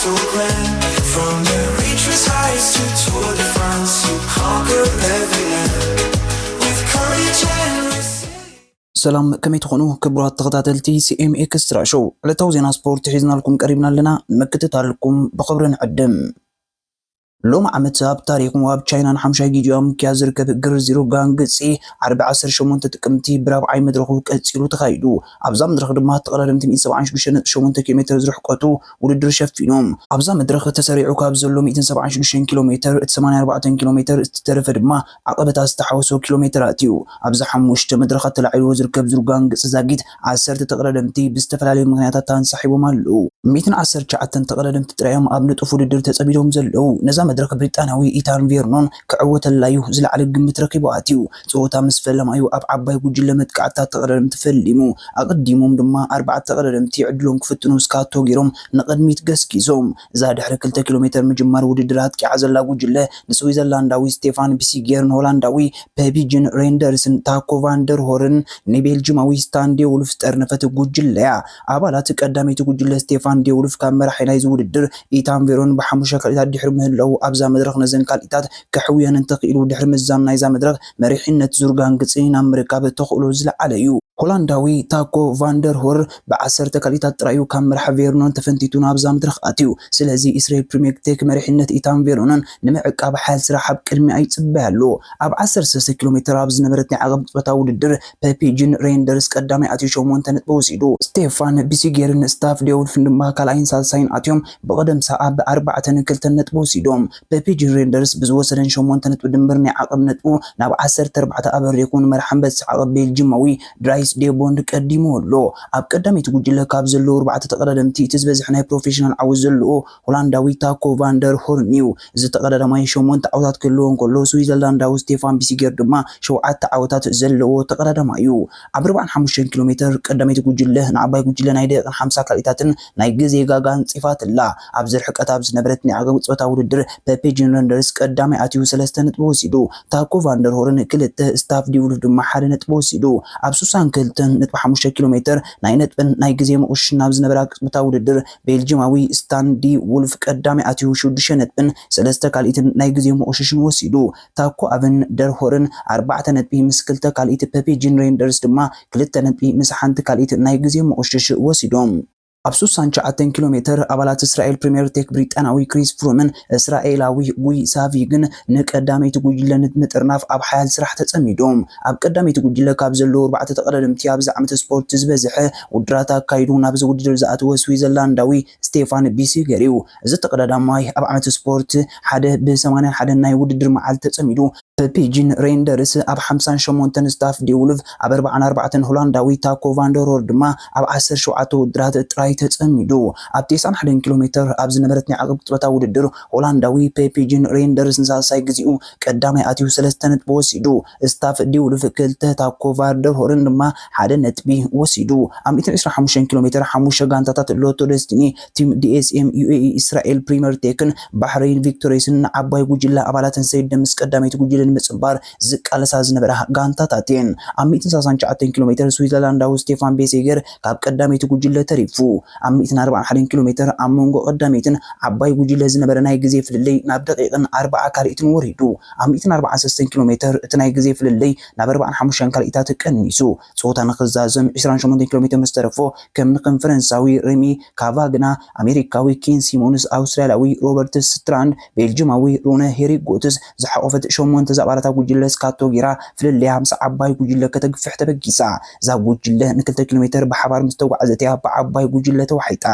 From the reaches highest to Tour de France, you conquer every land with courage and resilience. ሰላም፣ ከመይ ትኾኑ ክቡራት ተኸታተልቲ ሲ ኤም ኤክስትራ ሾው? ዕለታዊ ዜና ስፖርት ሒዝናልኩም ቀሪብና ኣለና። ንምክትታልኩም ብኽብሪ ንዕድም። ሎም ዓመት ኣብ ታሪኹ ኣብ ቻይና ንሓምሻይ ግዜ ኣብ ምክያድ ዝርከብ ግርዚሩ ጋንግጺ ዓርቢ ዓሰርተ ሸሞንተ ጥቅምቲ ብራብዓይ መድረኹ ቀጺሉ ተኻይዱ። ኣብዛ መድረኽ ድማ ተቐዳደምቲ ሚእቲ ሰብዓን ሽዱሽተን ነጥቢ ሸሞንተ ኪሎ ሜትር ዝርሕቀቱ ውድድር ሸፊኖም። ኣብዛ መድረኽ ተሰሪዑ ካብ ዘሎ ሚእትን ሰብዓን ሽዱሽተን ኪሎ ሜትር እቲ ሰማንያ ኣርባዕተ ኪሎ ሜትር ዝተረፈ ድማ ዓቐበታት ዝተሓወሶ ኪሎ ሜትራት እዩ። ኣብዚ ሓሙሽተ መድረኻት ተላዒልዎ ዝርከብ ዙር ጋንግጺ ዛጊት ዓሰርተ ተቐዳደምቲ ብዝተፈላለዩ ምኽንያታት ተንሳሒቦም ኣለዉ። ሚእትን ዓሰርተ ትሽዓተን ተቐዳደምቲ ጥራዮም ኣብ ንጡፍ ውድድር ተጸሚዶም ዘለዉ። ነዛ መድረኽ ብሪጣንያዊ ኢታን ቬርኖን ክዕወተላ እዩ ዝለዓለ ግምት ረኺቡ ኣትዩ። ጸወታ ምስ ፈለማዩ ኣብ ዓባይ ጉጅለ መጥቃዕትታት ተቐዳደምቲ ፈሊሙ። ኣቐዲሞም ድማ ኣርባዕተ ተቐዳደምቲ ዕድሎም ክፍትኑ ስካቶ ገይሮም ንቕድሚት ገስጊሶም። እዛ ድሕሪ ክልተ ኪሎ ሜትር ምጅማር ውድድር ኣጥቂዓ ዘላ ጉጅለ ንስዊዘርላንዳዊ ስቴፋን ቢሲጌርን ሆላንዳዊ ፐቢጅን ሬንደርስን ታኮ ቫንደር ሆርን ንቤልጅማዊ ስታን ዴውልፍ ዝጠርነፈት ጉጅለ እያ። ኣባላት ቀዳመይቲ ጉጅለ ስቴፋን ዴውልፍ ካብ መራሒ ናይዚ ውድድር ኢታን ቬሮን ብሓሙሽተ ካልኢታት ድሕሪ ምህላዉ ኣብዛ መድረኽ ነዘን ካልኢታት ከሕውየን እንተኽኢሉ ድሕሪ ምዛም ናይዛ መድረኽ መሪሕነት ዙር ጋንግጺ ናብ ምርካብ ተኽእሎ ዝለዓለ እዩ። ሆላንዳዊ ታኮ ቫንደር ሆር ብዓሰርተ ካልኢታት ጥራዩ ካብ መርሓ ቬርኖን ተፈንቲቱ ናብዛ መድረኽ ኣትዩ። ስለዚ ኢስራኤል ፕሪሜር ቴክ መሪሕነት ኢታን ቬርኖን ንምዕቃብ ሓያል ስራሕ ኣብ ቅድሚኣ ይጽበያ ኣሎ። ኣብ ዓሰርተ ሰለስተ ኪሎ ሜትር ኣብ ዝነበረት ናይ ዓቐብ ጾታ ውድድር ፐፒጅን ሬንደርስ ቀዳማይ ኣትዩ ሸሞንተ ነጥቢ ወሲዱ። ስቴፋን ቢሲጌርን ስታፍ ዴውልፍን ድማ ካልኣይን ሳልሳይን ኣትዮም ብቕደም ሰዓብ ብኣርባዕተን ክልተን ነጥቢ ወሲዶም። ፐፒጅን ሬንደርስ ብዝወሰደን ሸሞንተ ነጥቢ ድምር ናይ ዓቐብ ነጥቡ ናብ ዓሰርተ ኣርባዕተ ኣበሪኹ ንመርሓ ኣንበሳ ዓቐብ ቤልጅማዊ ድራይስ ዴቦንድ ቀዲሙ ኣሎ። ኣብ ቀዳመይቲ ጉጅለ ካብ ዘለዉ ኣርባዕተ ተቐዳደምቲ እቲ ዝበዝሐ ናይ ፕሮፌሽናል ዓወት ዘለዎ ሆላንዳዊ ታኮ ቫንደር ሆርን እዩ። እዚ ተቐዳዳማይ ሸሞንተ ዓወታት ክህልዎ እንከሎ ስዊዘርላንዳዊ ስቴፋን ቢሲጌር ድማ ሸውዓተ ዓወታት ዘለዎ ተቐዳዳማይ እዩ። ኣብ ኣርባዓን ሓሙሽተን ኪሎ ሜትር ቀዳመይቲ ጉጅለ ንዓባይ ጉጅለ ናይ ደቂቕን ሓምሳ ካልኢታትን ናይ ግዜ ጋጋ ኣንጺፋትላ። ኣብዚ ርሕቀት ኣብ ዝነበረት ናይ ዓቐብ ጾታ ውድድር ፐፒጅን ሬንደርስ ቀዳማይ ኣትዩ ሰለስተ ነጥቢ ወሲዱ። ታኮ ቫንደር ሆርን ክልተ፣ ስታፍ ዲ ውልፍ ድማ ሓደ ነጥቢ ወሲዱ። ኣብ ስሳን ክልተን ነጥቢ ሓሙሽተ ኪሎ ሜትር ናይ ነጥብን ናይ ግዜ ምቑሽሽን ኣብ ዝነበራ ቅጽበታ ውድድር ቤልጅማዊ ስታን ዲ ውልፍ ቀዳማይ ኣትዩ ሽዱሽተ ነጥብን ሰለስተ ካልኢትን ናይ ግዜ ምቑሽሽን ወሲዱ። ታኮ ኣቨን ደርሆርን ኣርባዕተ ነጥቢ ምስ ክልተ ካልኢት ፐፒጅን ሬንደርስ ድማ ክልተ ነጥቢ ምስ ሓንቲ ካልኢት ናይ ግዜ ምቑሽሽ ወሲዶም። ኣብ ስሳን ትሽዓተን ኪሎ ሜትር ኣባላት እስራኤል ፕሪምየር ቴክ ብሪጣንያዊ ክሪስ ፍሩምን እስራኤላዊ ጉይ ሳቪግን ንቀዳመይቲ ጉጅለ ንምጥርናፍ ኣብ ሓያል ስራሕ ተጸሚዶም። ኣብ ቀዳመይቲ ጉጅለ ካብ ዘለዉ ኣርባዕተ ተቐዳደምቲ ኣብዚ ዓመት ስፖርት ዝበዝሐ ውድድራት ኣካይዱ ናብዚ ውድድር ዝኣተወ ስዊዘርላንዳዊ ስቴፋን ቢሲገር እዩ። እዚ ተቐዳዳማይ ኣብ ዓመት ስፖርት ሓደ ብ ሰማንያን ሓደን ናይ ውድድር መዓልቲ ተጸሚዱ። ፐፒጅን ሬንደርስ ኣብ ሓምሳን ሸሞንተን ስታፍ ዲውልቭ ኣብ ኣርባዓን ኣርባዕተን ሆላንዳዊ ታኮ ቫንደርሆር ድማ ኣብ ዓሰርተ ሸውዓተ ውድድራት ጥራይ ተጸሚዱ። ኣብ ተስዓን ሓደን ኪሎ ሜትር ኣብ ዝነበረት ናይ ዓቐብ ቅጽበታ ውድድር ሆላንዳዊ ፔፒጅን ሬንደርስ ንሳልሳይ ግዜኡ ቀዳማይ ኣትዩ ሰለስተ ነጥቢ ወሲዱ። ስታፍ ዲውልቭ ክልተ፣ ታኮ ቫንደርሆርን ድማ ሓደ ነጥቢ ወሲዱ። ኣብ ሚእትን ዕስራን ሓሙሽተን ኪሎ ሜትር ሓሙሽተ ጋንታታት ሎቶ ደስቲኒ ቲም ዲ ኤስ ኤም ዩ ኤ ኢ እስራኤል ፕሪምየር ቴክን ባሕረይን ቪክቶሪስን ንዓባይ ጉጅለ ኣባላተን ሰይድ ደምስ ቀዳመይቲ ጉጅለ ንምጽንባር ዝቃለሳ ዝነበራ ጋንታታት እየን። ኣብ ሚእትን ሰላሳን ትሽዓተን ኪሎ ሜትር ስዊዘርላንዳዊ ስቴፋን ቤሴገር ካብ ቀዳመይቲ ጉጅለ ተሪፉ። ኣብ ሚእትን ኣርባዓን ሓደን ኪሎ ሜትር ኣብ መንጎ ቀዳመይትን ዓባይ ጉጅለ ዝነበረ ናይ ግዜ ፍልልይ ናብ ደቂቕን ኣርብዓ ካልኢትን ወሪዱ። ኣብ ሚእትን ኣርባዓን ሰለስተን ኪሎ ሜትር እቲ ናይ ግዜ ፍልልይ ናብ ኣርባዓን ሓሙሽተን ካልኢታት ቀኒሱ። ጾታ ንኽዛዘም ዕስራን ሸሞንተን ኪሎ ሜትር ምስ ተረፎ ከም ንክን ፈረንሳዊ ሬሚ ካቫግና፣ ኣሜሪካዊ ኬን ሲሞንስ፣ ኣውስትራልያዊ ሮበርት ስትራንድ፣ ቤልጅማዊ ሩነ ሄሪጎትስ ዝሓቆፈት ሸሞንተ ዝኣባላታ ጉጅለ ስካቶ ጌራ ፍልልያ ምስ ዓባይ ጉጅለ ከተግፍሕ ተበጊሳ። እዛ ጉጅለ ንክልተ ኪሎ ሜትር ብሓባር ምስ ተጓዕዘት እያ ብዓባይ ጉጅለ ተዋሒጣ።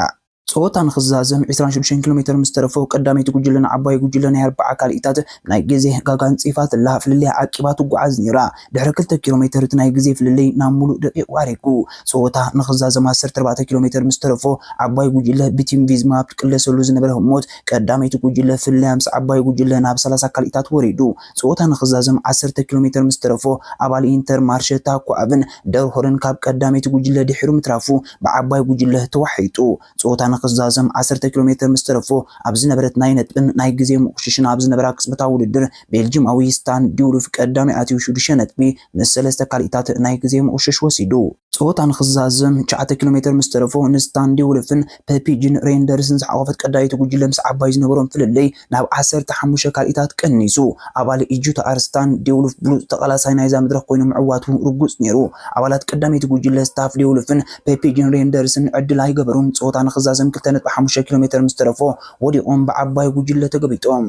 ጸወታ ንኽዛዘም ዕስራን ሽዱሽተን ኪሎ ሜትር ምስ ተረፎ ቀዳመይቲ ጉጅለ ንዓባይ ጉጅለ ናይ ኣርብዓ ካልኢታት ናይ ግዜ ጋጋ ኣንጺፋትላ ፍልልያ ዓቂባ ትጓዓዝ ነይራ። ድሕሪ ክልተ ኪሎ ሜትር እቲ ናይ ግዜ ፍልልይ ናብ ሙሉእ ደቂቕ ዋሪጉ። ጸወታ ንኽዛዘም ዓሰርተ ኣርባዕተ ኪሎ ሜትር ምስ ተረፎ ዓባይ ጉጅለ ብቲም ቪዝማ ኣብ ትቅለሰሉ ዝነበረ ህሞት ቀዳመይቲ ጉጅለ ፍልልያ ምስ ዓባይ ጉጅለ ናብ ሰላሳ ካልኢታት ወሪዱ። ጸወታ ንኽዛዘም ዓሰርተ ኪሎ ሜትር ምስ ተረፎ ኣባል ኢንተር ማርሸ ታኮ ኣቭን ደርሆርን ካብ ቀዳመይቲ ጉጅለ ድሒሩ ምትራፉ ብዓባይ ጉጅለ ተዋሒጡ። ጸወታ ክዛዘም ዓሰርተ ኪሎ ሜትር ምስ ተረፎ፣ ኣብ ዝነበረት ናይ ነጥብን ናይ ግዜ ምቑሽሽን ኣብ ዝነበራ ቅጽበታዊ ውድድር፣ ቤልጂማዊ ስታን ዲውልፍ ቀዳሚ ኣትዩ ሽዱሽተ ነጥቢ ምስ ሰለስተ ካልኢታት ናይ ግዜ ምቑሽሽ ወሲዱ። ጸወታ ንኽዛዘም ትሽዓተ ኪሎ ሜትር ምስ ተረፎ፣ ንስታን ዲውልፍን ፐፒጅን ሬንደርስን ዝሓቖፈት ቀዳመይቲ ጉጅለ ምስ ዓባይ ዝነበሮም ፍልልይ ናብ ዓሰርተ ሓሙሽተ ካልኢታት ቀኒሱ። ኣባል ኢጁ ተኣር ስታን ዲውልፍ ብሉጽ ተቓላሳይ ናይዛ መድረኽ ኮይኑ ምዕዋቱ ርጉጽ ነይሩ። ኣባላት ቀዳመይቲ ጉጅለ ስታፍ ዲውልፍን ፔፒጅን ሬንደርስን ዕድል ኣይገበሩን። ጸወታ ንኽዛዘም ክልተ ነጥቢ ሓሙሽተ ኪሎ ሜትር ምስ ተረፎ ወዲቖም ብዓባይ ጉጅለ ተገቢጦም።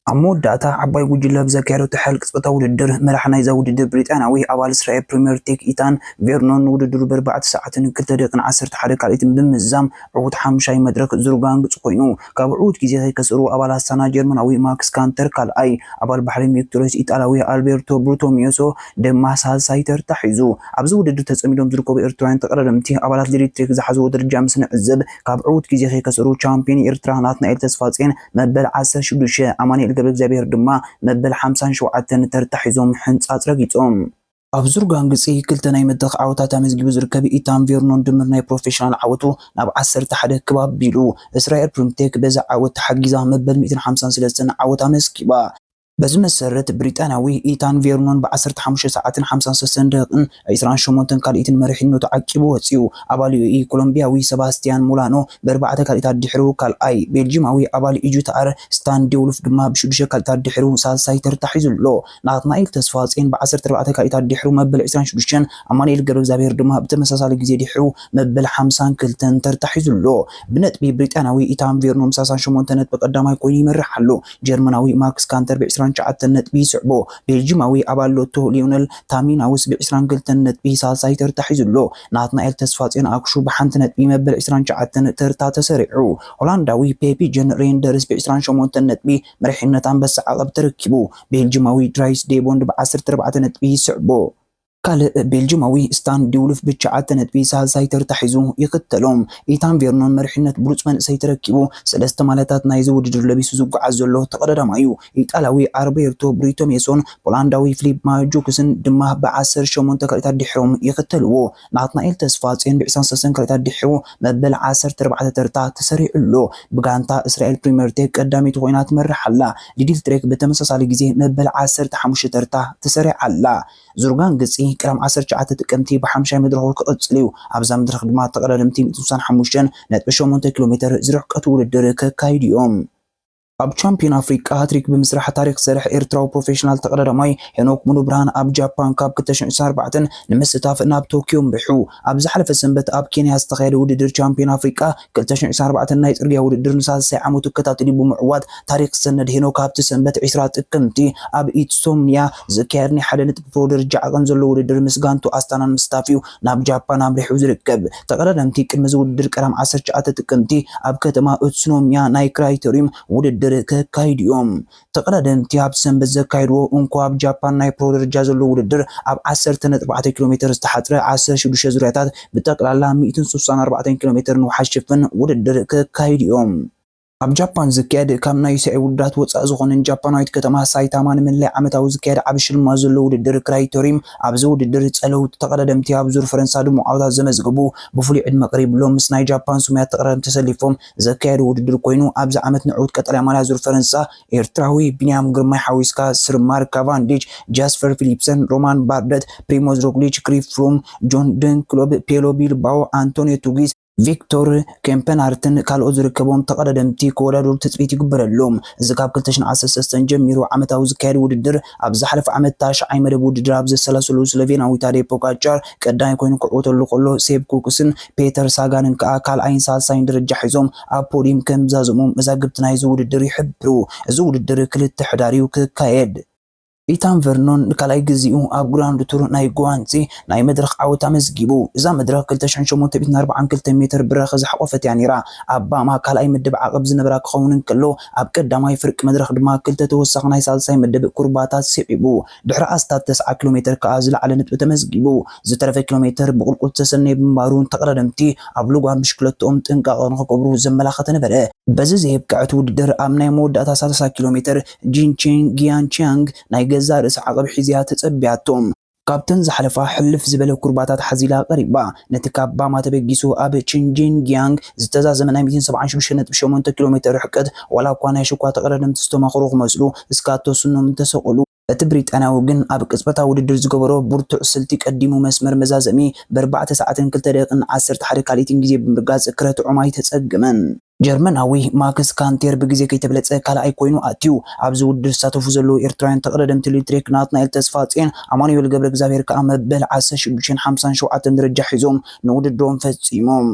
ኣብ መወዳእታ ዓባይ ጉጅለ ብዘካየዶ ተሓል ቅጽበታዊ ውድድር፣ መራሕ ናይዛ ውድድር ብሪጣንያዊ ኣባል እስራኤል ፕሪምየር ቴክ ኢታን ቬርኖን ንውድድሩ ብኣርባዕተ ሰዓትን ክልተ ደቂቕን ዓሰርተ ሓደ ካልኢትን ብምዝዛም ዕዉት ሓሙሻይ መድረኽ ዙር ጓንግጺ ኮይኑ፣ ካብ ዕዉት ግዜ ከይከሰሩ ኣባል ኣስታና ጀርመናዊ ማክስ ካንተር ካልኣይ፣ ኣባል ባሕሪን ቪክቶሪዮስ ኢጣልያዊ ኣልቤርቶ ብሩቶሚዮሶ ድማ ሳልሳይ ተርታ ሒዙ። ኣብዚ ውድድር ተጸሚዶም ዝርከቡ ኤርትራውያን ተቐዳደምቲ ኣባላት ሊድል ትሬክ ዝሓዝዎ ደረጃ ምስ ንዕዘብ፣ ካብ ዕዉት ግዜ ከይከሰሩ ቻምፒዮን ኤርትራ ናትናኤል ተስፋጼን መበል ዓሰርተ ሽዱሽተ፣ ኣማኑኤል ገብረእግዚኣብሄር ድማ መበል ሓምሳን ሸውዓተን ተርታ ሒዞም ሕንጻጽ ረጊጾም። ኣብ ዙር ጓንግጺ ክልተ ናይ መድረኽ ዓወታት ኣመዝጊቡ ዝርከብ ኢታን ቬርኖን ድምር ናይ ፕሮፌሽናል ዓወቱ ናብ ዓሰርተ ሓደ ክብ ኣቢሉ። እስራኤል ፕሪምቴክ በዚ ዓወት ተሓጊዛ መበል ሚእትን ሓምሳን ሰለስተን ዓወት ኣመዝጊባ። በዚ መሰረት ብሪጣንያዊ ኢታን ቬርኖን ብ ዓሰርተ ሓሙሽተ ሰዓትን ሓምሳን ሰለስተን ደቂቕን ዕስራን ሸሞንተን ካልኢትን መሪሕነቱ ዓቂቡ ወጺኡ። ኣባል ዩ ኤ ኢ ኮሎምቢያዊ ሰባስቲያን ሞላኖ ብኣርባዕተ ካልኢታት ድሕሩ ካልኣይ፣ ቤልጂማዊ ኣባል ኢጁ ተኣር ስታን ዲውልፍ ድማ ብሽዱሽተ ካልኢታት ድሕሩ ሳልሳይ ተርታ ሒዙ ኣሎ። ናትናኤል ተስፋጼን ብ ዓሰርተ ኣርባዕተ ካልኢታት ድሕሩ መበል ዕስራን ሽዱሽተን፣ ኣማኑኤል ገብረእግዚኣብሄር ድማ ብተመሳሳሊ ግዜ ድሕሩ መበል ሓምሳን ክልተን ተርታ ሒዙ ኣሎ። ብነጥቢ ብሪጣንያዊ ኢታን ቬርኖን ብ ሰላሳን ሸሞንተን ነጥቢ ቀዳማይ ኮይኑ ይመርሕ ኣሎ። ጀርመናዊ ማክስ ካንተር ብ ዕስራን ትሽዓተን ነጥቢ ይስዕቦ። ቤልጂማዊ ኣባል ሎቶ ሊዮነል ታሚናውስ ብ ዕስራን ክልተን ነጥቢ ሳልሳይ ተርታ ሒዙ ኣሎ። ናትናኤል ተስፋጼን ኣክሹ ብሓንቲ ነጥቢ መበል ዕስራን ትሽዓተን ተርታ ተሰሪዑ። ሆላንዳዊ ፔፒ ጀን ሬንደርስ ብ ዕስራን ሸሞንተን ነጥቢ መሪሕነት ኣንበሳ ዓቐብ ተረኪቡ። ቤልጂማዊ ድራይስ ዴቦንድ ብ ዓሰርተ ኣርባዕተ ነጥቢ ይስዕቦ። ካልእ ቤልጂማዊ ስታን ዲውልፍ ብትሽዓተ ነጥቢ ሳልሳይ ተርታ ሒዙ ይኽተሎ። ኢታን ቬርኖን መሪሕነት ብሉጽ መንእሰይ ተረኪቡ። ሰለስተ ማልያታት ናይዚ ውድድር ለቢሱ ዝጓዓዝ ዘሎ ተቐዳዳማይ እዩ። ኢጣልያዊ ኣልቤርቶ ብሪቶሜሶን ፖላንዳዊ ፊሊፕ ማጆክስን ድማ ብ ዓሰርተ ሸሞንተ ካልኢታት ድሕሮም ይኽተልዎ። ናትናኤል ተስፋጼን ብ ዕስራን ሰለስተን ካልኢታት ድሕሩ መበል ዓሰርተ ኣርባዕተ ተርታ ተሰሪዑ ኣሎ። ብጋንታ እስራኤል ፕሪምየር ቴክ ቀዳመይቲ ኮይና ትመርሕ ኣላ። ሊድል ትሬክ ብተመሳሳሊ ግዜ መበል ዓሰርተ ሓሙሽተ ተርታ ተሰሪዓ ኣላ። ዙር ጓንግጺ ቀዳም ዓሰርተ ትሽዓተ ጥቅምቲ ብሓምሻይ መድረኹ ክቕጽል እዩ። ኣብዛ መድረኽ ድማ ተቐዳደምቲ ሚእትን ስሳን ሓሙሽተን ነጥቢ ሸሞንተ ኪሎ ሜትር ዝርሕቀት ውድድር ከካይዱ እዮም። ኣብ ቻምፒዮን ኣፍሪቃ ሃትሪክ ብምስራሕ ታሪኽ ዝሰርሐ ኤርትራዊ ፕሮፌሽናል ተቐዳዳማይ ሄኖክ ሙሉብርሃን ኣብ ጃፓን ካብ ክልተ ሽሕን ዕስራን ኣርባዕተን ንምስታፍ ናብ ቶክዮ ኣምሪሑ። ኣብ ዝሓለፈ ሰንበት ኣብ ኬንያ ዝተኻየደ ውድድር ቻምፒዮን ኣፍሪቃ ክልተ ሽሕን ዕስራን ኣርባዕተን ናይ ጽርግያ ውድድር ንሳልሳይ ዓመቱ ከታቲሉ ብምዕዋት ታሪኽ ዝሰነድ ሄኖክ፣ ኣብቲ ሰንበት ዕስራ ጥቅምቲ ኣብ ኢንሶምኒያ ዝካየድ ናይ ሓደ ነጥቢ ፕሮ ደረጃ ዓቐን ዘለዎ ውድድር ምስ ጋንቱ ኣስታናን ምስታፍ እዩ ናብ ጃፓን ኣምሪሑ ዝርከብ። ተቐዳደምቲ ቅድሚ እዚ ውድድር ቀዳም ዓሰርተ ትሽዓተ ጥቅምቲ ኣብ ከተማ ኡትሱኖሚያ ናይ ክራይተሪዩም ውድድር ከካይዱ እዮም። ተቐዳደምቲ ኣብቲ ሰንበት ዘካየድዎ እንኮ ኣብ ጃፓን ናይ ፕሮ ደረጃ ዘለዎ ውድድር ኣብ ዓሰርተ ነጥቢ ኣርባዕተ ኪሎ ሜትር ዝተሓጽረ ዓሰርተ ሽዱሽተ ዙርያታት ብጠቕላላ ሚእትን ስሳን ኣርባዕተን ኪሎ ሜትር ንውሓት ሽፍን ውድድር ከካይዱ እዮም። ኣብ ጃፓን ዝካየድ ካብ ናይ ዩሲኣይ ውድድራት ወጻኢ ዝኾነን ጃፓናዊት ከተማ ሳይታማ ንምልላይ ዓመታዊ ዝካየድ ዓቢ ሽልማት ዘለዎ ውድድር ክራይተሪም፣ ኣብዚ ውድድር ጸለውቲ ተቐዳደምቲ ኣብ ዙር ፈረንሳ ድሙቕ ዓወታት ዘመዝገቡ ብፍሉይ ዕድመ ቀሪብሎም ምስ ናይ ጃፓን ስሙያት ተቐዳደምቲ ተሰሊፎም ዘካየዱ ውድድር ኮይኑ፣ ኣብዚ ዓመት ንዕዉት ቀጠልያ ማልያ ዙር ፈረንሳ ኤርትራዊ ቢንያም ግርማይ ሓዊስካ ስር ማርክ ካቫንዲች፣ ጃስፐር ፊሊፕሰን፣ ሮማን ባርደት፣ ፕሪሞዝ ሮግሊች፣ ክሪስ ፍሩም፣ ጆን ደንክሎብ፣ ፔሎ ቢልባኦ፣ ኣንቶኒዮ ቱጊስ፣ ቪክቶር ኬምፐናርትን ካልኦት ዝርከቦም ተቐዳደምቲ ክወዳደሩ ትጽቢት ይግበረሎም። እዚ ካብ ክልተ ሽሕን ዓሰርተ ሰለስተን ጀሚሩ ዓመታዊ ዝካየድ ውድድር፣ ኣብ ዝሓለፈ ዓመት ታሽዓይ መደብ ውድድር ኣብ ዘሰላሰሉ ስሎቬንያዊ ታዴ ፖጋቻር ቀዳማይ ኮይኑ ክዕወተሉ ከሎ፣ ሴፕ ኩክስን ፔተር ሳጋንን ከኣ ካልኣይን ሳልሳይን ደረጃ ሒዞም ኣብ ፖዲየም ከም ዝዛዘሙ መዛግብቲ ናይዚ ውድድር ይሕብሩ። እዚ ውድድር ክልተ ሕዳር እዩ ክካየድ። ኢታን ቨርኖን ንካልኣይ ግዜኡ ኣብ ግራንድ ቱር ናይ ጓንጺ ናይ መድረኽ ዓወት ኣመዝጊቡ። እዛ መድረኽ ክልተ ሽሕን ሸሞንተ ሚእትን ኣርባዓን ክልተን ሜትር ብራኸ ዝሓቖፈት እያ ነይራ። ኣብ ባማ ካልኣይ ምድብ ዓቐብ ዝነበራ ክኸውን እንከሎ፣ ኣብ ቀዳማይ ፍርቂ መድረኽ ድማ ክልተ ተወሳኺ ናይ ሳልሳይ ምድብ ኩርባታት ስዒቡ። ድሕሪ ኣስታት ተስዓ ኪሎ ሜትር ከኣ ዝለዓለ ነጥቢ ተመዝጊቡ። ዝተረፈ ኪሎ ሜትር ብቁልቁል ዝተሰነየ ብምንባሩ፣ ተቐዳደምቲ ኣብ ልጓም ብሽክለትኦም ጥንቃቐ ንኽገብሩ ዘመላኸተ ነበረ። በዚ ዘየብቅዐ እቲ ውድድር ኣብ ናይ መወዳእታ ሰላሳ ኪሎ ሜትር ጂንቼን ጊያንቺያንግ ናይ ገዛእ ርእሳ ዓቐብ ሒዝያ ተጸቢያቶም። ካብተን ዝሓለፋ ሕልፍ ዝበለ ኩርባታት ሓዚላ ቀሪባ። ነቲ ካብ ባማ ተበጊሱ ኣብ ቺንጂንግያንግ ዝተዛዘመ ናይ ሚእትን ሰብዓን ሽዱሽተ ነጥቢ ሸሞንተ ኪሎ ሜተር ርሕቀት፣ ዋላ እኳ ናይ ሽኳ ተቐዳደምቲ ዝተማኸሩ ክመስሉ፣ እስካቶ ስኖም እንተሰቐሉ፣ እቲ ብሪጣንያዊ ግን ኣብ ቅጽበታዊ ውድድር ዝገበሮ ብርቱዕ ስልቲ ቀዲሙ መስመር መዛዘሚ ብኣርባዕተ ሰዓትን ክልተ ደቂቕን ዓሰርተ ሓደ ካልኢትን ግዜ ብምርጋጽ ክረትዖም ኣይተጸገመን። ጀርመናዊ ማክስ ካንቴር ብግዜ ከይተብለጸ ካልኣይ ኮይኑ ኣትዩ። ኣብዚ ውድድር ዝሳተፉ ዘለዉ ኤርትራውያን ተቐዳደምቲ ሊድል ትሬክ ናትናኤል ተስፋጽዮን፣ ኣማኑኤል ገብረ እግዚኣብሔር ከኣ መበል ዓሰርተ ሽዱሽተን ሓምሳን ሸውዓተን ደረጃ ሒዞም ንውድድሮም ፈጺሞም።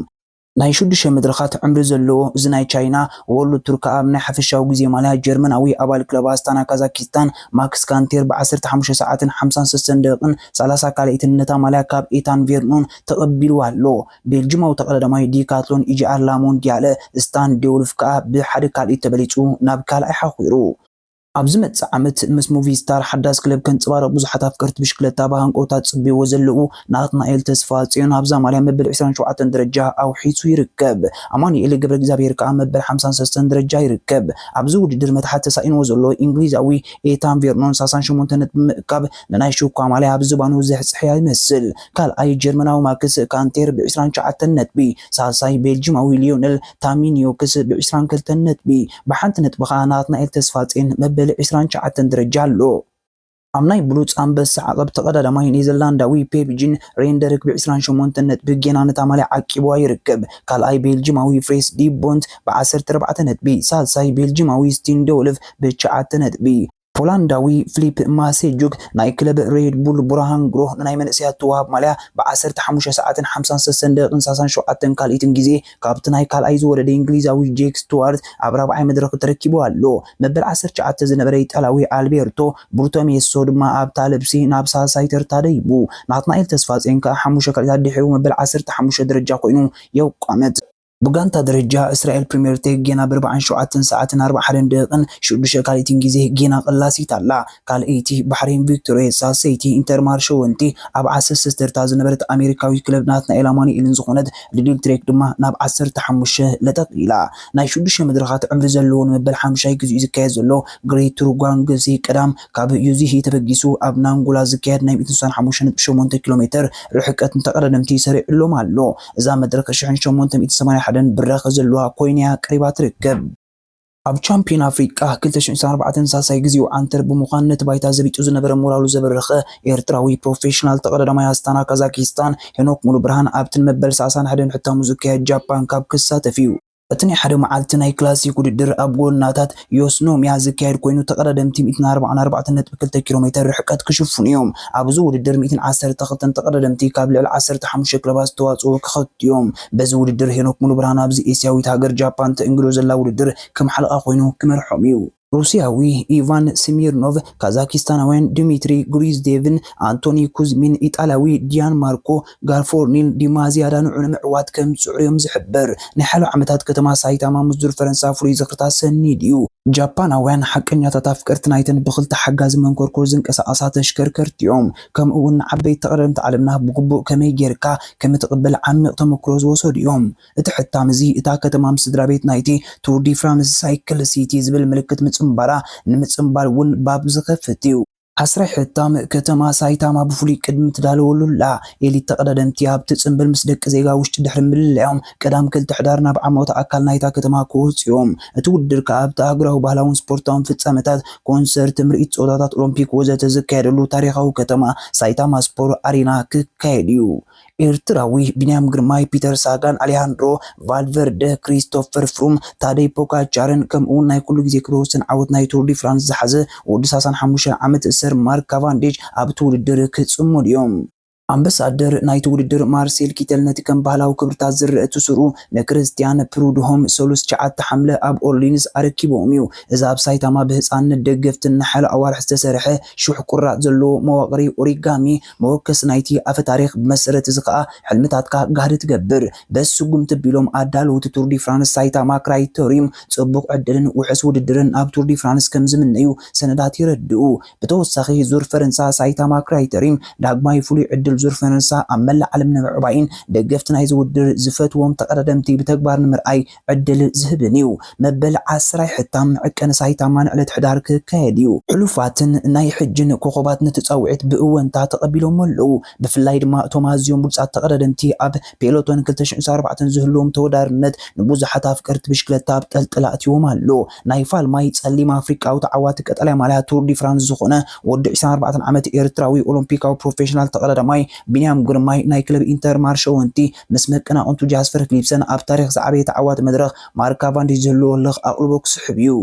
ናይ ሽዱሽተ መድረኻት ዕምሪ ዘለዎ እዚ ናይ ቻይና ወርልድ ቱር ከኣ ኣብ ናይ ሓፈሻዊ ግዜ ማልያ ጀርመናዊ ኣባል ክለብ ኣስታና ካዛኪስታን ማክስ ካንቴር ብዓሰርተ ሓሙሽተ ሰዓትን ሓምሳን ሰለስተን ደቂቕን ሰላሳ ካልኢትን ነታ ማልያ ካብ ኤታን ቬርኖን ተቐቢልዋ ኣሎ። ቤልጅማዊ ተቐዳዳማይ ዲካትሎን ኢጂኣር ላሞንዲያለ ስታን ዴውልፍ ከኣ ብሓደ ካልኢት ተበሊጹ ናብ ካልኣይ ሓኺሩ። ኣብ ዝመጽእ ዓመት ምስ ሙቪስታር ሓዳስ ክለብ ከንጸባረቕ ብዙሓት ኣፍቀርቲ ብሽክለታ ብሃንቀውታ ዝጽበይዎ ዘለዉ ናትናኤል ተስፋጽዮን ኣብዛ ማልያ መበል ዕስራን ሸውዓተን ደረጃ ኣውሒሱ ይርከብ። ኣማኑኤል ገብረ እግዚኣብሔር ከኣ መበል ሓምሳን ሰለስተን ደረጃ ይርከብ። ኣብዚ ውድድር መትሓት ተሳኢንዎ ዘሎ እንግሊዛዊ ኤታን ቬርኖን ሰላሳን ሸሞንተን ነጥቢ ብምእካብ ንናይ ሽኳ ማልያ ኣብ ዝባኑ ዘሕጽሕያ ይመስል። ካልኣይ ጀርመናዊ ማክስ ካንቴር ብዕስራን ትሽዓተን ነጥቢ፣ ሳልሳይ ቤልጂማዊ ሊዮነል ታሚኒዮክስ ብዕስራን ክልተን ነጥቢ፣ ብሓንቲ ነጥቢ ከኣ ናትናኤል ተስፋጼን መበል ዕስራን ትሽዓተን ደረጃ ኣሎ። ኣብ ናይ ብሉጽ ኣንበሳ ዓቐብ ተቐዳዳማይ ኔዘርላንዳዊ ፔብጂን ሬንደርክ ብዕስራን ሸሞንተን ነጥቢ ጌና ነታ ማልያ ዓቂብዋ ይርከብ። ካልኣይ ቤልጂማዊ ፍሬስ ዲ ቦንት ብዓሰርተ ኣርባዕተ ነጥቢ፣ ሳልሳይ ቤልጂማዊ ስቲንዶልፍ ብትሽዓተ ነጥቢ። ፖላንዳዊ ፍሊፕ ማሴጁክ ናይ ክለብ ሬድ ቡል ቡርሃን ግሮህ ንናይ መንእሰያት ትወሃብ ማልያ ብዓሰርተ ሓሙሽተ ሰዓትን ሓምሳን ሰለስተን ደቂቕን ሰላሳን ሸውዓተን ካልኢትን ግዜ ካብቲ ናይ ካልኣይ ዝወረደ እንግሊዛዊ ጄክ ስቱዋርት ኣብ ራብዓይ መድረኽ ተረኪቡ ኣሎ። መበል ዓሰርተ ትሽዓተ ዝነበረ ኢጣልያዊ ኣልቤርቶ ብርቶሜሶ ድማ ኣብታ ልብሲ ናብ ሳልሳይ ተርታ ደይቡ። ናትናኤል ተስፋጼን ከኣ ሓሙሽተ ካልኢታት ድሒሩ መበል ዓሰርተ ሓሙሽተ ደረጃ ኮይኑ የቋምት። ብጋንታ ደረጃ እስራኤል ፕሪምየር ቴክ ጌና ብኣርባዓን ሸውዓተን ሰዓትን ኣርባዓን ሓደን ደቂቕን ሽዱሽተ ካልኢትን ግዜ ጌና ቀላሲት ኣላ። ካልኣይቲ ባሕሬን ቪክቶሪያ፣ ሳልሰይቲ ኢንተርማርሸ ወንቲ ኣብ ዓሰርተ ሰለስተ ተርታ ዝነበረት ኣሜሪካዊት ክለብ ናትናኤል ኣማኑኤልን ዝኾነት ሊድል ትሬክ ድማ ናብ ዓሰርተ ሓሙሽተ ለጠጥ ኢላ። ናይ ሽዱሽተ መድረኻት ዕምሪ ዘለዎ ንመበል ሓሙሻይ ግዜኡ ዝካየድ ዘሎ ግሬት ቱር ጓንግዚ ቀዳም ካብ ዩዚሂ ተበጊሱ ኣብ ናንጎላ ዝካየድ ናይ ሚእትን ስሳን ሓሙሽተን ነጥቢ ሸሞንተ ኪሎ ሜተር ርሕቀት ንተቐዳደምቲ ሰሪዕሎም ኣሎ። እዛ መድረኽ ሽሕን ሸሞንተ ሚእትን ሰማንያን ሓደን ብራኸ ዘለዋ ኮይና እያ ቀሪባ ትርከብ። ኣብ ቻምፒዮን ኣፍሪቃ ክልተ ሽሕን ዕስራን ኣርባዕተን ሳልሳይ ግዜኡ ዓንተር ብምዃን ነቲ ባይታ ዘቢጡ ዝነበረ ሞራሉ ዘበረኸ ኤርትራዊ ፕሮፌሽናል ተቐዳዳማይ ኣስታና ካዛኪስታን ሄኖክ ሙሉብርሃን ኣብቲ ንመበል ሰላሳን ሓደን ሕታሙ ዝካየድ ጃፓን ካፕ ክሳተፍ እዩ። እቲ ናይ ሓደ መዓልቲ ናይ ክላሲክ ውድድር ኣብ ጎደናታት ዮስኖሚያ ዝካየድ ኮይኑ፣ ተቐዳደምቲ ሚእትን ኣርባዓን ኣርባዕተን ነጥቢ ክልተ ኪሎ ሜተር ርሕቀት ክሽፍኑ እዮም። ኣብዚ ውድድር ሚእትን ዓሰርተ ክልተን ተቐዳደምቲ ካብ ልዕሊ ዓሰርተ ሓሙሽተ ክለባት ዝተዋጽኡ ክኸቱ እዮም። በዚ ውድድር ሄኖክ ሙሉብርሃን ኣብዚ ኤስያዊት ሃገር ጃፓን ተእንግዶ ዘላ ውድድር ከም ሓለቓ ኮይኑ ክመርሖም እዩ። ሩስያዊ ኢቫን ስሚርኖቭ፣ ካዛኪስታናውያን ድሚትሪ ግሩዝዴቭን ኣንቶኒ ኩዝሚን፣ ኢጣልያዊ ዲያን ማርኮ ጋርፎርኒን ዲማዚያዳ ንዑ ንምዕዋት ከም ዝጽዕሩ እዮም ዝሕበር። ናይ ሓለዋ ዓመታት ከተማ ሳይታማ ምስ ዙር ፈረንሳ ፍሉይ ዝኽርታት ሰኒዱ እዩ። ጃፓናውያን ሓቀኛታት ኣፍቀርቲ ናይተን ብኽልተ ሓጋዚ መንኮርኮር ዝንቀሳቐሳ ተሽከርከርቲ እዮም። ከምኡ እውን ንዓበይቲ ተቐዳደምቲ ዓለምና ብግቡእ ከመይ ጌርካ ከም እትቕበል ዓሚቕ ተመክሮ ዝወሰዱ እዮም። እቲ ሕታም እዚ እታ ከተማ ምስ ስድራ ቤት ናይቲ ቱር ዲ ፍራንስ ሳይክል ሲቲ ዝብል ምልክት ምጽንባራ ንምጽንባል እውን ባብ ዝኸፍት እዩ። ዓስራይ ሕታም ከተማ ሳይታማ ብፍሉይ ቅድሚ ትዳለወሉ ኣላ። ኤሊት ተቐዳደምቲ ኣብቲ ጽምብል ምስ ደቂ ዜጋ ውሽጢ ድሕሪ ምልላዮም ቀዳም ክልተ ሕዳር ናብ ዓማውታ ኣካል ናይታ ከተማ ክወጹ እዮም። እቲ ውድድር ከኣ ኣብቲ ኣህጉራዊ ባህላውን ስፖርታውን ፍጻመታት፣ ኮንሰርት፣ ምርኢት ጸወታታት ኦሎምፒክ ወዘተ ዝካየደሉ ታሪኻዊ ከተማ ሳይታማ ስፖር ኣሬና ክካየድ እዩ። ኤርትራዊ ቢንያም ግርማይ፣ ፒተር ሳጋን፣ ኣሌሃንድሮ ቫልቨርደ፣ ክሪስቶፈር ፍሩም፣ ታደይ ፖጋቻርን ከምኡውን ናይ ኩሉ ግዜ ክብረ ወሰን ዓወት ናይ ቱር ዲ ፍራንስ ዝሓዘ ወዲ ሰላሳን ሓሙሽተን ዓመት ሰር ማርክ ካቫንዲሽ ኣብቲ ውድድር ክጽመዱ እዮም። ኣምባሳደር ናይቲ ውድድር ማርሴል ኪተል ነቲ ከም ባህላዊ ክብርታት ዝረአ እቲ ስሩ ንክሪስቲያን ፕሩድሆም ሰሉስ ትሽዓተ ሓምለ ኣብ ኦርሊንስ ኣረኪብዎም እዩ። እዚ ኣብ ሳይታማ ብህጻንነት ደገፍትን ንሓያሎ ኣዋርሕ ዝተሰርሐ ሽሕ ቁራጽ ዘለዎ መዋቕሪ ኦሪጋሚ መወከሲ ናይቲ ኣፈ ታሪኽ፣ ብመሰረት እዚ ከኣ ሕልምታትካ ጋህዲ ትገብር። በዚ ስጉምቲ ቢሎም ኣዳለውቲ ቱር ዲ ፍራንስ ሳይታማ ክራይተሪዩም ጽቡቕ ዕድልን ውሑስ ውድድርን ኣብ ቱር ዲ ፍራንስ ከም ዝምነዩ ሰነዳት የረድኡ። ብተወሳኺ ዙር ፈረንሳ ሳይታማ ክራይተሪዩም ዳግማይ ፍሉይ ዕድል ዙር ፈረንሳ ኣብ መላእ ዓለም ንምዕባይን ደገፍቲ ናይዚ ውድድር ዝፈትዎም ተቐዳደምቲ ብተግባር ንምርኣይ ዕድል ዝህብን እዩ። መበል ዓስር ኣይሕታም ዕቀን ሳይታማ ንዕለት ሕዳር ክካየድ እዩ። ሕሉፋትን ናይ ሕጅን ኮኸባት ነቲ ጻውዒት ብእወንታ ተቐቢሎም ኣለዉ። ብፍላይ ድማ እቶም ኣዝዮም ብሉጻት ተቐዳደምቲ ኣብ ፔሎቶን ክልተ ሽሕን ዕስራን ኣርባዕተን ዝህልዎም ተወዳርነት ንብዙሓት ኣፍቀርቲ ብሽክለታ ኣብ ጠልጠል ኣእትይዎም ኣሎ። ናይ ፋልማይ ጸሊም ኣፍሪቃዊ ተዓዋቲ ቀጠልያ ማልያ ቱር ዲ ፍራንስ ዝኾነ ወዲ ዕስራን ኣርባዕተን ዓመት ኤርትራዊ ኦሎምፒካዊ ፕሮፌሽናል ተቐዳዳማይ ቢንያም ግርማይ ናይ ክለብ ኢንተር ማርሸ ወንቲ ምስ መቀናቕንቱ ጃስፐር ፊሊፕሰን ኣብ ታሪኽ ዝዓበየ ተዓዋቲ መድረኽ ማርክ ካቫንዲሽ ዝህልዎ ህልኽ ኣቕልቦ ክስሕብ እዩ።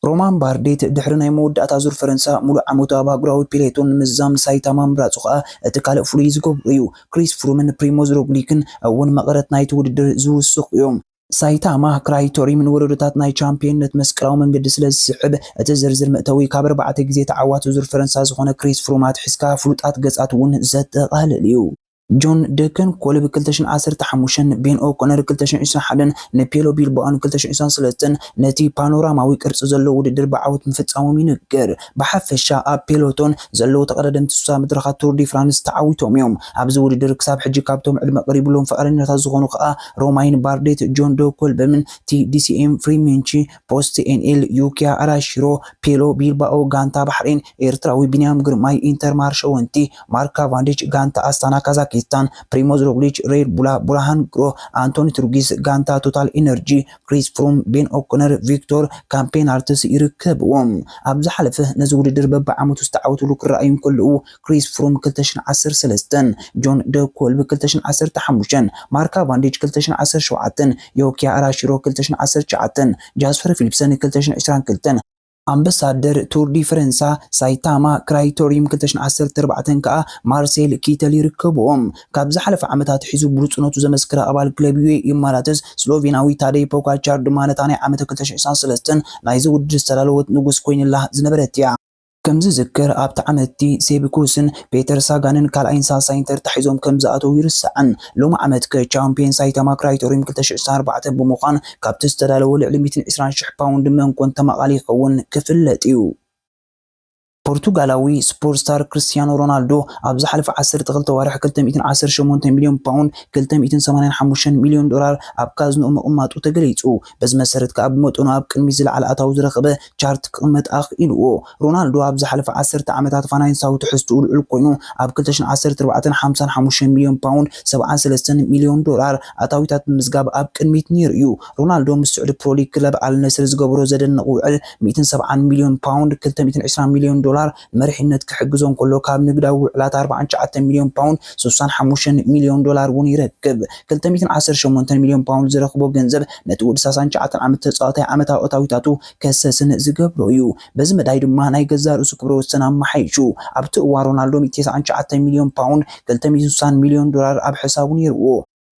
ሮማን ባርዴት ድሕሪ ናይ መወዳእታ ዙር ፈረንሳ፣ ሙሉእ ዓመቱ ኣብ ኣህጉራዊ ፔሌቶን ንምዝዛም ሳይታማ ምምራጹ ከኣ እቲ ካልእ ፍሉይ ዝገብሮ እዩ። ክሪስ ፍሩምን ፕሪሞዝ ሮግሊክን እውን መቐረት ናይቲ ውድድር ዝውስኹ እዮም። ሳይታማ ክራይቶሪምን ወለዶታት ናይ ቻምፒየንነት መስቀላዊ መንገዲ ስለ ዝስዕብ፣ እቲ ዝርዝር መእተዊ ካብ ኣርባዕተ ግዜ ተዓዋቲ ዙር ፈረንሳ ዝኾነ ክሪስ ፍሩም ኣትሒዝካ ፍሉጣት ገጻት እውን ዘጠቓልል እዩ። ጆን ደከን ኮል ብ ክልተ ሽሕን ዓሰርተ ሓሙሽተን፣ ቤን ኦኮነር ክልተ ሽሕን ዕስራን ሓደን፣ ንፔሎ ቢልባኦን ክልተ ሽሕን ዕስራን ሰለስተን ነቲ ፓኖራማዊ ቅርጺ ዘለዎ ውድድር ብዓወት ምፍጻሞም ይንገር። ብሓፈሻ ኣብ ፔሎቶን ዘለዉ ተቐዳደምቲ ሱሳ መድረኻት ቱር ዲ ፍራንስ ተዓዊቶም እዮም። ኣብዚ ውድድር ክሳብ ሕጂ ካብቶም ዕድመ ቀሪብሎም ፍቕረኛታት ዝኾኑ ከኣ ሮማይን ባርዴት፣ ጆን ዶ ኮልበምን፣ ቲ ዲ ሲ ኤም ፍሪሚንቺ፣ ፖስት ኤን ኤል፣ ዩኪያ ኣራሺሮ፣ ፔሎ ቢልባኦ ጋንታ ባሕሬን፣ ኤርትራዊ ቢንያም ግርማይ ኢንተር ማርሸ ወንቲ፣ ማርክ ካቫንዲች ጋንታ ኣስታና ካዛኪስታን፣ ፕሪሞዝ ሮግሊች ሬድ ቡላ፣ ቡርሃን ግሮ፣ ኣንቶኒ ቱርጊስ ጋንታ ቶታል ኢነርጂ፣ ክሪስ ፍሩም፣ ቤን ኦኮነር፣ ቪክቶር ካምፔናርትስ ይርከብዎም። ኣብ ዝሓለፈ ነዚ ውድድር በብዓመቱ ዝተዓወትሉ ክረኣዩ እንከለዉ፣ ክሪስ ፍሩም ክልተ ሽሕን ዓሰርተ ሰለስተን፣ ጆን ደ ኮልብ ክልተ ሽሕን ዓሰርተ ሓሙሽተን፣ ማርክ ካቫንዲች ክልተ ሽሕን ዓሰርተ ሸውዓተን፣ ዮኪያ ኣራሺሮ ክልተ ሽሕን ዓሰርተ ትሽዓተን፣ ጃስፐር ፊሊፕሰን ክልተ ሽሕን ዕስራን ክልተን፣ ኣምባሳደር ቱር ዲ ፈረንሳ ሳይታማ ክራይቶሪየም ክልተ ሽሕን ዓሰርተ ኣርባዕተን ከኣ ማርሴል ኪተል ይርከብዎም። ካብ ዝሓለፈ ዓመታት ሒዙ ብሉጽነቱ ዘመስከረ ኣባል ክለብ ዩ ኤ ኢ ኢማራትስ ስሎቬናዊ ታደይ ፖጋቻር ድማ ነታ ናይ ዓመት ክልተ ሽሕን ዕስራን ሰለስተን ናይዚ ውድድር ዝተዳለወት ንጉስ ኮይንላ ዝነበረት እያ። ከም ዝዝከር ኣብቲ ዓመትቲ ሴብኩስን ፔተር ሳጋንን ካልኣይን ሳልሳይን ተርታሒዞም ከም ዝኣተዉ ይርስዕን። ሎሚ ዓመት ከ ቻምፒየን ሳይታማ ክራይቶሪየም ክልተ ሽሕን ዕስራን ኣርባዕተን ብምዃን ካብቲ ዝተዳለወ ልዕሊ ሚእትን ዕስራን ሽሕ ፓውንድ መን ኮን ተማቓሊ ይኸውን ክፍለጥ እዩ። ፖርቱጋላዊ ስፖርት ስታር ክርስቲያኖ ሮናልዶ ኣብ ዝሓለፈ ዓሰርተ ክልተ ዋርሕ ክልተ ሚእትን ዓሰርተ ሸሞንተ ሚልዮን ፓውንድ፣ ክልተ ሚእትን ሰማንያን ሓሙሽተን ሚልዮን ዶላር፣ ኣብ ካዝንኡ ምቕማጡ ተገሊጹ። በዚ መሰረት ከኣ ብመጠኑ ኣብ ቅድሚት ዝለዓለ ኣታዊ ዝረኸበ ቻርት ክቕመጥ ኣኽኢልዎ። ሮናልዶ ኣብ ዝሓለፈ ዓሰርተ ዓመታት ፋይናንሳዊ ትሕዝትኡ ልዑል ኮይኑ፣ ኣብ ክልተ ሽሕን ዓሰርተ ኣርባዕተን ሓምሳን ሓሙሽተን ሚልዮን ፓውንድ፣ ሰብዓን ሰለስተን ሚልዮን ዶላር ኣታዊታት ብምምዝጋብ ኣብ ቅድሚት ነይሩ እዩ። ሮናልዶ ምስ ስዑዲ ፕሮ ሊግ ክለብ ኣል ነስር ዝገበሮ ዘደንቕ ውዕል፣ ሚእትን ሰብዓን ሚልዮን ፓውንድ፣ ክልተ ሚእትን ዕስራን ሚልዮን ዶላር፣ ንመሪሕነት ክሕግዞ እንከሎ፣ ካብ ንግዳዊ ውዕላት ኣርባዓን ትሽዓተን ሚልዮን ፓውንድ፣ ስሳን ሓሙሽተን ሚልዮን ዶላር እውን ይረክብ። ክልተ ሚእትን ዓሰርተ ሸሞንተን ሚልዮን ፓውንድ ዝረኽቦ ገንዘብ ነቲ ወዲ ሰላሳን ትሽዓተን ዓመት ተጻዋታይ ዓመታዊ ኣታዊታቱ ከሰስን ዝገብሮ እዩ። በዚ መዳይ ድማ ናይ ገዛእ ርእሱ ክብረ ወሰን ኣመሓይሹ። ኣብቲ እዋን ሮናልዶ ሚእቲ ተስዓን ትሽዓተን ሚልዮን ፓውንድ፣ ክልተ ሚእትን ስሳን ሚልዮን ዶላር ኣብ ሕሳቡ ነይርዎ።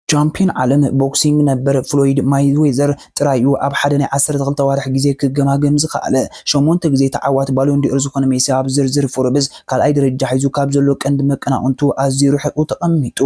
ቻምፒዮን ዓለም ቦክሲንግ ነበር ፍሎይድ ማይዌዘር ጥራይ እዩ ኣብ ሓደ ናይ ዓሰርተ ክልተ ኣዋርሕ ግዜ ክገማገም ዝኸኣለ። ሸሞንተ ግዜ ተዓዋቲ ባሎን ዲ'ኦር ዝኾነ ሜሲ ኣብ ዝርዝር ፎርብስ ካልኣይ ደረጃ ሒዙ ካብ ዘሎ ቀንዲ መቀናቕንቱ ኣዝዩ ርሒቑ ተቐሚጡ።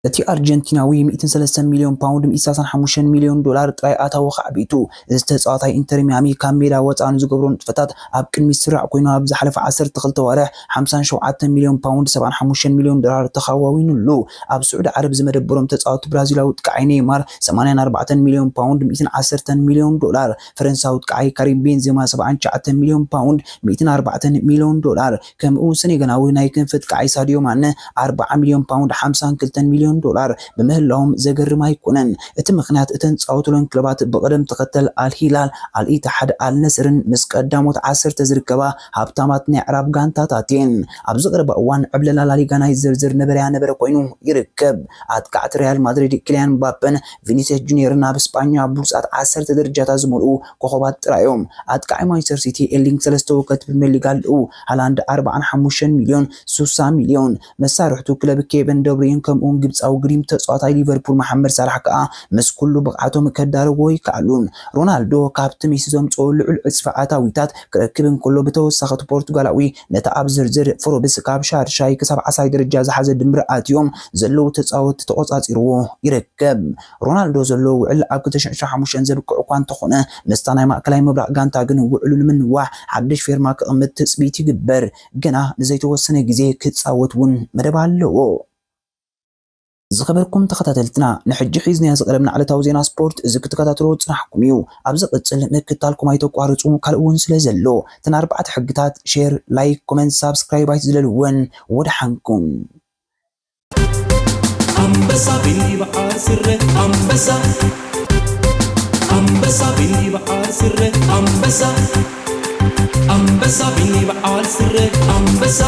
እቲ ኣርጀንቲናዊ ሚእትን ሰለስተን ሚልዮን ፓውንድ፣ ሚእትን ሰላሳን ሓሙሽተን ሚልዮን ዶላር ጥራይ ኣታዊ ከዕቢቱ። እዚ ተጻዋታይ ኢንተር ሚያሚ ካብ ሜዳ ወጻኢ ንዝገብሮ ንጥፈታት ኣብ ቅድሚት ስራዕ ኮይኑ፣ ኣብ ዝሓለፈ ዓሰርተ ክልተ ኣዋርሕ ሓምሳን ሸውዓተን ሚልዮን ፓውንድ፣ ሰብዓን ሓሙሽተን ሚልዮን ዶላር ተኻዋዊኑሉ። ኣብ ስዑዲ ዓረብ ዝመደበሮም ተጻወትቲ ብራዚላዊ ጥቃዓይ ኔይማር ሰማንያን ኣርባዕተን ሚልዮን ፓውንድ፣ ሚእትን ዓሰርተን ሚልዮን ዶላር፣ ፈረንሳዊ ጥቃዓይ ካሪም ቤንዜማ ሰብዓን ትሽዓተን ሚልዮን ፓውንድ፣ ሚእትን ኣርባዕተን ሚልዮን ዶላር፣ ከምኡ ሰኔጋላዊ ናይ ክንፊ ጥቃዓይ ሳዲዮ ማነ ኣርብዓ ሚልዮን ፓውንድ፣ ሓምሳን ክልተን ሚልዮን ዶላር ብምህላዎም ዘገርም ኣይኮነን። እቲ ምኽንያት እተን ዝጻወቱለን ክለባት ብቕደም ተኸተል ኣል ሂላል፣ ኣል ኢትሓድ፣ ኣል ነስርን ምስ ቀዳሞት ዓሰርተ ዝርከባ ሃብታማት ናይ ኣዕራብ ጋንታታት እየን። ኣብዚ ቀረባ እዋን ዕብለላ ላሊጋ ናይ ዝርዝር ነበረያ ነበረ ኮይኑ ይርከብ። ኣጥቃዕቲ ሪያል ማድሪድ ኪልያን ምባፔን ቪኒሲየስ ጁኒየርን ኣብ ስጳኛ ብሉጻት ዓሰርተ ደረጃታት ዝመልኡ ኮኸባት ጥራይ እዮም። ኣጥቃዓይ ማንቸስተር ሲቲ ኤርሊንግ ሰለስተ ወከልቲ ፕሪምየር ሊግ ኣለዉ። ሃላንድ ኣርብዓን ሓሙሽተን ሚልዮን፣ ስሳ ሚልዮን። መሳርሕቱ ክለብ ኬቨን ደብሩይን ከምኡውን ግብጻዊ ግሪም ተጻዋታይ ሊቨርፑል መሓመድ ሳላሕ ከኣ ምስ ኩሉ ብቕዓቶም ከዳርዎ ይከኣሉን። ሮናልዶ ካብቲ ሜሲ ዘምጽኦ ልዑል ዕጽፊ ኣታዊታት ክረክብ እንከሎ፣ ብተወሳኺ እቲ ፖርቱጋላዊ ነቲ ኣብ ዝርዝር ፎርብስ ካብ ሻድሻይ ክሳብ ዓስራይ ደረጃ ዝሓዘ ድምር ኣትዮም ዘለዉ ተጻወትቲ ተቖጻጺርዎ ይርከብ። ሮናልዶ ዘለዎ ውዕል ኣብ ክልተ ሽሕን ዕስራን ሓሙሽተን ዘብቅዕ እኳ እንተኾነ፣ ምስታ ናይ ማእከላይ ምብራቕ ጋንታ ግን ውዕሉ ንምንዋሕ ሓድሽ ፌርማ ክቕመጥ ትጽቢት ይግበር። ገና ንዘይተወሰነ ግዜ ክጻወት እውን መደብ ኣለዎ። ዝኸበርኩም ተኸታተልትና፣ ንሕጂ ሒዝናዮ ዝቐረብና ዕለታዊ ዜና ስፖርት እዚ ክትከታተልዎ ዝጸናሕኩም እዩ። ኣብ ዝቕጽል ምክትታልኩም ኣይተቋርጹ፣ ካልእ እውን ስለ ዘሎ፣ እተን ኣርባዕተ ሕግታት፣ ሼር፣ ላይክ፣ ኮመንት፣ ሳብስክራይብ ኣይትዝለልወን። ወደሓንኩም። ኣንበሳ ቢኒ በዓል ስረ ኣንበሳ፣ ኣንበሳ ቢኒ በዓል ስረ ኣንበሳ፣ ኣንበሳ ቢኒ በዓል ስረ ኣንበሳ።